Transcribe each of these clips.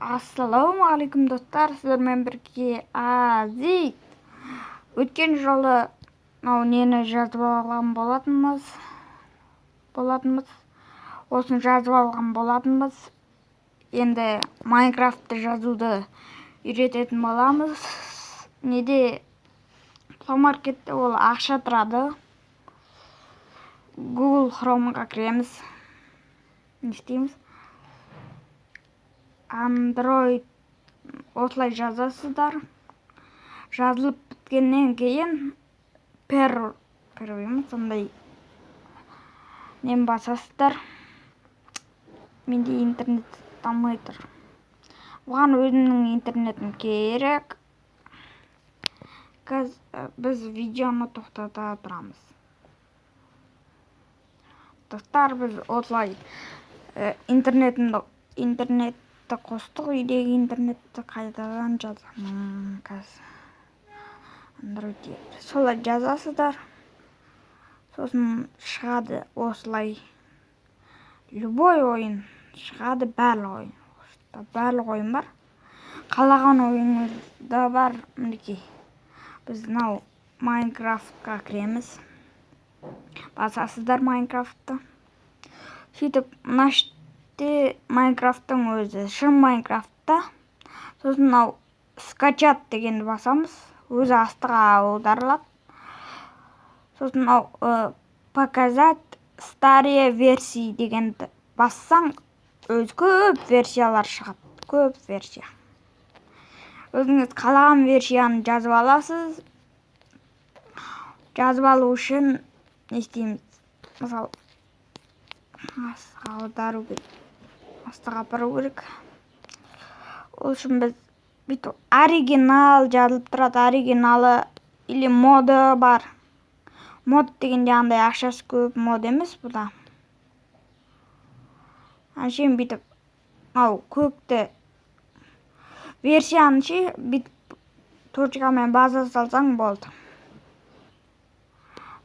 Ассалаумағалейкум, достар! Сіздермен бірге Азит. Өткен жолы мынау нені жазып алған болатынбыз, осыны жазып алған болатынбыз. Енді Майнкрафтты жазуды үйрететін боламыз. Неде, Плеймаркетте ол ақша тұрады. Google Chromeға кіреміз. Не істейміз? Android осылай жазасыздар. Жазылып біткеннен кейін первый ма, сондай нені басасыздар. Менде интернет дамымай тұр, бұған өзімнің интернетім керек. Қазір біз видеоны тоқтата тұрамыз, достар. Біз осылай интернетті қостық, үйдегі интернетті. Қайтадан жазамын қазір. Android солай жазасыздар, сосын шығады осылай любой ойын шығады, барлық ойын, барлық ойын бар, қалаған ойыныңыз да бар. Мінекей, біз мынау Майнкрафтқа кіреміз. Басасыздар Майнкрафтты. Сөйтіп мына жерде Майнкрафттың өзі, шын Майнкрафтта. Сосын мынау «Скачать» дегенді басамыз, өзі астыға аударылады. Сосын мынау «Показать старые версии» дегенді бассаң, өзі көп версиялар шығады, көп версия. Өзіңіз қалаған версияны жазып аласыз. Жазып алу үшін не істейміз? Мысалы, астыға аудару керек, астыға апару керек. Ол үшін біз бүйтіп оригинал жазылып тұрады, оригиналы или моды бар. Мод дегенде андай ақшасы көп мод емес бұда. Әншейін бүйтіп мынау көкті версияны ше, бүйтіп точкамен баса салсаң болды.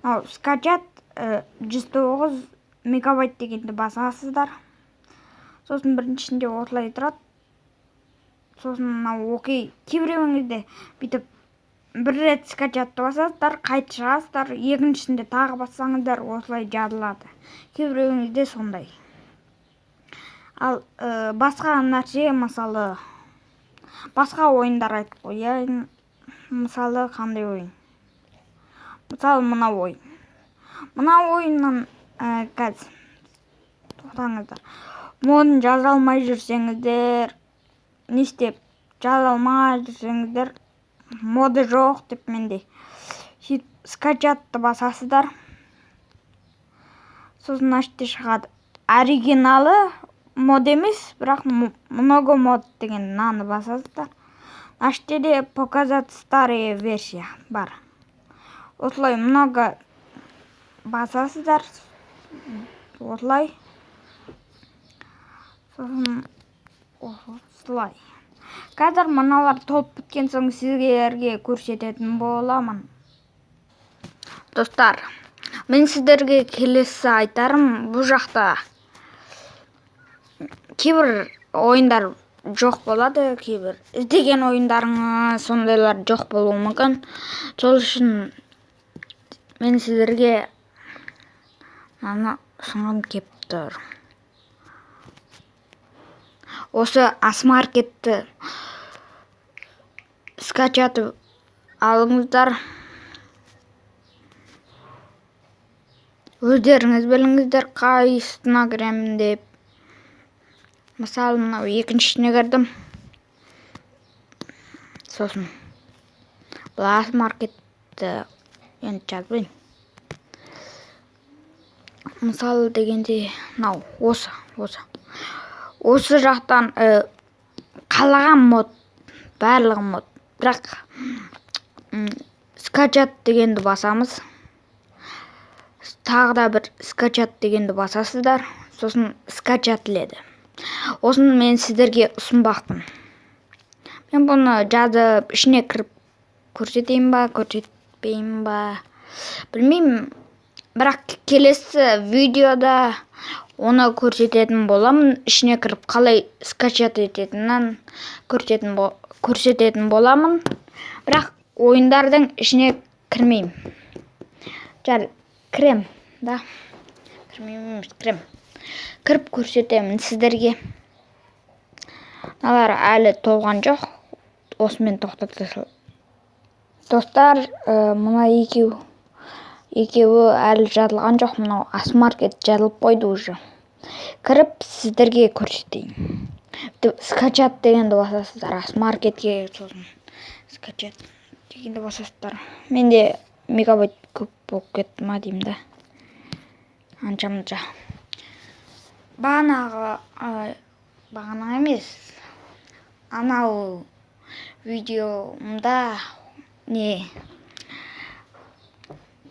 Мынау «Скачать 109 мегабайт» дегенді басасыздар. Сосын біріншісінде осылай тұрады. Сосын мынау «Окей». Кейбіреуіңізде бүйтіп бір рет «Скачать» басасыздар, қайтып шығасыздар, екіншісінде тағы бассаңыздар, осылай жазылады. Кейбіреуіңізде сондай. Ал басқа нәрсе, мысалы, басқа ойындар айтып қояйын. Мысалы, қандай ойын? Мысалы, мына ойын. Мына ойыннан қазір, тоқтаңыздар. Модын жаза алмай жүрсеңіздер, не істеп жаза алмай жүрсеңіздер, моды жоқ деп менде, сөйтіп «Скачать» басасыздар. Сосын мына жерде шығады оригиналы, мод емес, бірақ «Много мод» деген мынаны басасыздар. Мына жерде де «Показать старые версия» бар. Осылай «Много» басасыздар, осылай, сосын осылай. Қазір мыналар толып біткен соң сіздерге көрсететін боламын. Достар, мен сіздерге келесі айтарым: бұл жақта кейбір ойындар жоқ болады, кейбір іздеген ойындарыңыз, сондайлар жоқ болуы мүмкін. Сол үшін мен сіздерге мынаны ұсынғым келіп тұр: осы Асмаркетті скачать алыңыздар. Өздеріңіз біліңіздер қайсысына кіремін деп. Мысалы, мынау екіншісіне кірдім. Сосын бұл Асмаркетті енді жазбаймын. Мысалы дегенде, мынау осы жақтан қалаған мод, барлығы мод, бірақ «Скачать» дегенді басамыз. Тағы да бір «Скачать» дегенді басасыздар, сосын скачать етіледі. Осыны мен сіздерге ұсынбақпын. Мен бұны жазып, ішіне кіріп көрсетейін ба, көрсетпеймін ба, білмеймін, бірақ келесі видеода Оны көрсететін боламын. Ішіне кіріп қалай скачать ететінін көрсететін боламын. Бірақ ойындардың ішіне кірмеймін. Жар, кірем, да? Кірмеймін, кірем. Кіріп көрсетемін сіздерге. Мыналар әлі толған жоқ. Осымен тоқтата сал. Достар, мына екеуі әлі жазылған жоқ. Мынау Асмаркет жазылып қойды уже. Кіріп сіздерге көрсетейін. Скачать дегенді басасыздар. Асмаркетке сосын скачать дегенді басасыздар. Менде мегабайт көп болып кетті ма деймін да. Анша-мұнша. Бағана емес. Анау видеомда не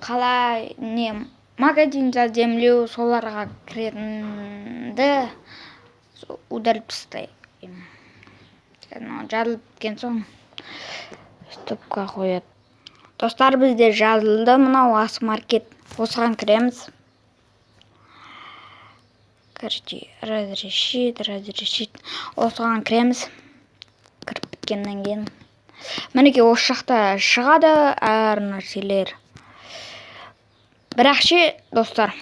қалай не магазин за землю соларға кіретінді удалып тастаймын. Жазылып біткен соң стопка қояды. Достар, бізде жазылды мынау Асмаркет. Осыған кіреміз. Короче, разрешить, разрешить. Осыған кіреміз. Кіріп біткеннен кейін мінекей осы жақта шығады әр нәрселер. Бірақ ше, достар,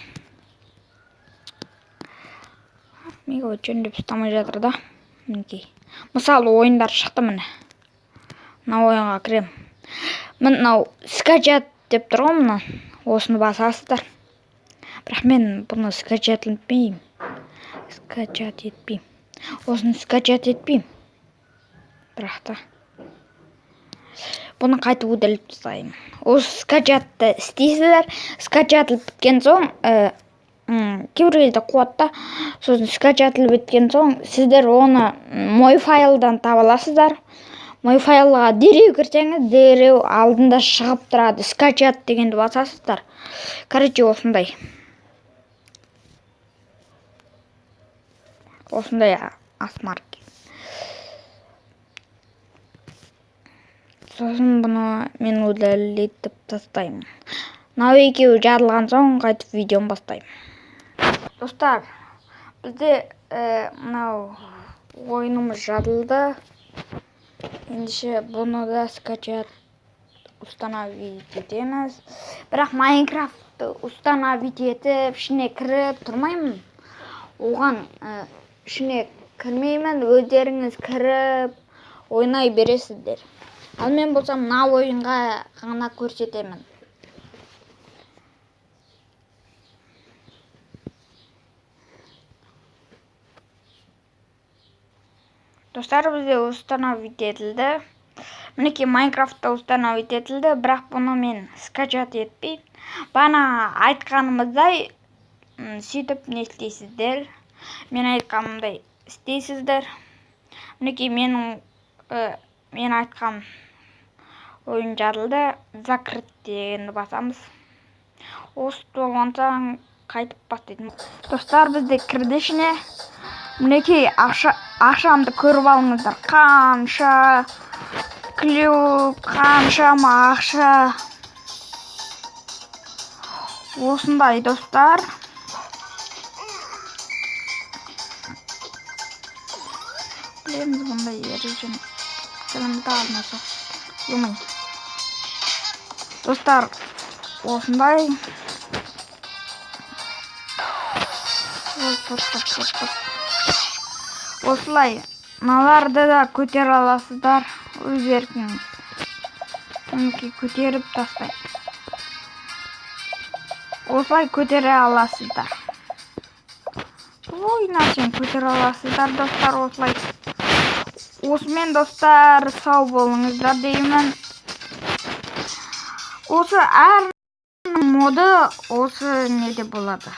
мегабайт жөндеп ұстамай жатыр да. Мінекей. Мысалы, ойындар шықты міне. Мына ойынға кірем. Мынау скачать деп тұр ғой мына. Осыны басасыздар. Бірақ мен бұны скачать етпеймін. Скачать етпеймін. Осыны скачать етпеймін. Бірақ та бұны қайтып удалып тастаймын. Осы скачатты істейсіздер. Скачатылып біткен соң, кейбір кезде қуады да. Сосын скачатылып біткен соң сіздер оны мой файлдан таба аласыздар. Мой файлға дереу кірсеңіз, дереу алдында шығып тұрады. Скачать дегенді басасыздар. Короче, осындай. Осындай Асмаркет. Сосын бұны мен удалить тастаймын. Мынау екеуі жазылған соң қайтып видеоны бастаймын. Достар, бізде мынау ойынымыз жазылды. Ендеше бұны да скачать, установить етеміз. Бірақ Майнкрафтты установить етіп, ішіне кіріп тұрмаймын. Оған ішіне кірмеймін, өздеріңіз кіріп ойнай бересіздер. Ал мен болсам мына ойынға ғана көрсетемін. Достар, бізде установить етілді. Мінекей Майнкрафтта установить етілді, бірақ бұны мен скачать етпей. Бағана айтқанымыздай, сөйтіп не істейсіздер? Мен айтқанымдай істейсіздер. Мінекей мен айтқан ойын жазылды. Закрыть дегенді басамыз. Осы толған соң қайтып бастайтын. Достар, бізде кірді ішіне. Мінекей ақшамды көріп алыңыздар. Қанша клюк, қаншама ақша. Осындай, достар. Білеміз бұндай ережені. Тілімді алдына соқсын. Юмай. Достар, осындай. Осылай мыналарды да көтере аласыздар өз еркіңіз. Мінекей көтеріп тастаймын. Осылай көтере аласыздар. Ой, нәрсені көтере аласыздар, достар, осылай. Осымен, достар, сау болыңыздар деймін. Осы әр моды осы неде болады.